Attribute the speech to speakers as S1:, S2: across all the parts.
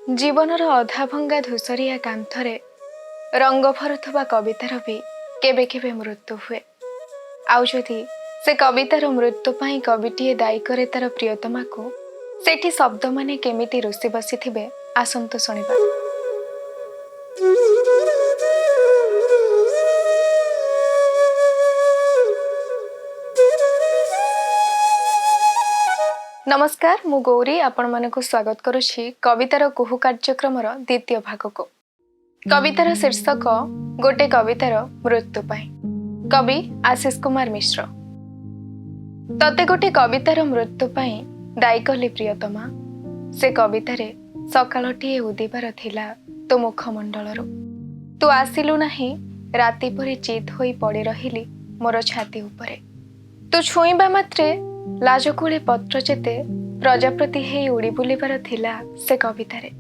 S1: ଜୀବନର ଅଧାଭଙ୍ଗା ଧୂସରିଆ କାନ୍ଥରେ ରଙ୍ଗ ଭରୁଥିବା କବିତାର ବି କେବେ କେବେ ମୃତ୍ୟୁ ହୁଏ। ଆଉ ଯଦି ସେ କବିତାର ମୃତ୍ୟୁ ପାଇଁ କବିଟିଏ ଦାୟୀ କରେ ତାର ପ୍ରିୟତମାକୁ, ସେଠି ଶବ୍ଦମାନେ କେମିତି ରୁଷି ବସିଥିବେ, ଆସନ୍ତୁ ଶୁଣିବା। ନମସ୍କାର, ମୁଁ ଗୌରୀ ଆପଣମାନଙ୍କୁ ସ୍ୱାଗତ କରୁଛି କବିତାର କୁହୁ କାର୍ଯ୍ୟକ୍ରମର ଦ୍ୱିତୀୟ ଭାଗକୁ। କବିତାର ଶୀର୍ଷକ ଗୋଟେ କବିତାର ମୃତ୍ୟୁ ପାଇଁ। କବି ଆଶିଷ କୁମାର ମିଶ୍ର। ତତେ ଗୋଟେ କବିତାର ମୃତ୍ୟୁ ପାଇଁ ଦାୟୀ କଲି ପ୍ରିୟତମା। ସେ କବିତାରେ ସକାଳଟିଏ ଉଦିବାର ଥିଲା ତୋ ମୁଖମଣ୍ଡଳରୁ। ତୁ ଆସିଲୁ ନାହିଁ, ରାତି ପରି ଚିତ୍ ହୋଇ ପଡ଼ି ରହିଲି ମୋର ଛାତି ଉପରେ। ତୁ ଛୁଇଁବା ମାତ୍ରେ ଲାଜକୁଳି ପତ୍ର ଯେତେ ପ୍ରଜାପତି ହେଇ ଉଡ଼ି ବୁଲିବାର ଥିଲା ସେ କବିତାରେ।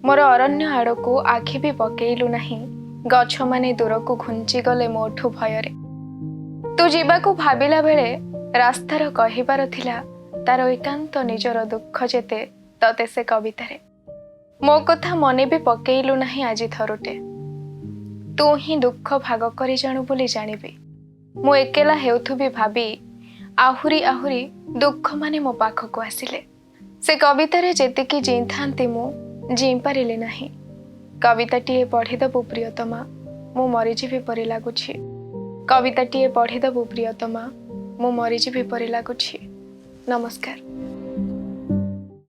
S1: ମୋର ଅରଣ୍ୟ ଆଡ଼କୁ ଆଖି ବି ପକେଇଲୁ ନାହିଁ, ଗଛମାନେ ଦୂରକୁ ଘୁଞ୍ଚିଗଲେ ମୋଠୁ ଭୟରେ। ତୁ ଯିବାକୁ ଭାବିଲା ବେଳେ ରାସ୍ତାର କହିବାର ଥିଲା ତାର ଏକାନ୍ତ ନିଜର ଦୁଃଖ ଯେତେ ତତେ ସେ କବିତାରେ। ମୋ କଥା ମନେ ବି ପକେଇଲୁ ନାହିଁ ଆଜି ଥରୁଟେ। ତୁ ହିଁ ଦୁଃଖ ଭାଗ କରି ଜାଣୁ ବୋଲି ଜାଣିବି। ମୁଁ ଏକେଲା ହେଉଥିବି ଭାବି ଆହୁରି ଆହୁରି ଦୁଃଖମାନେ ମୋ ପାଖକୁ ଆସିଲେ। ସେ କବିତାରେ ଯେତିକି ଜିଇଁଥାନ୍ତି ମୁଁ ଜିଇଁପାରିଲି ନାହିଁ। କବିତାଟିଏ ପଢ଼ିଦେବୁ ପ୍ରିୟତମା, ମୁଁ ମରିଯିବି ପରି ଲାଗୁଛି। କବିତାଟିଏ ପଢ଼ିଦେବୁ ପ୍ରିୟତମା, ମୁଁ ମରିଯିବି ପରି ଲାଗୁଛି। ନମସ୍କାର।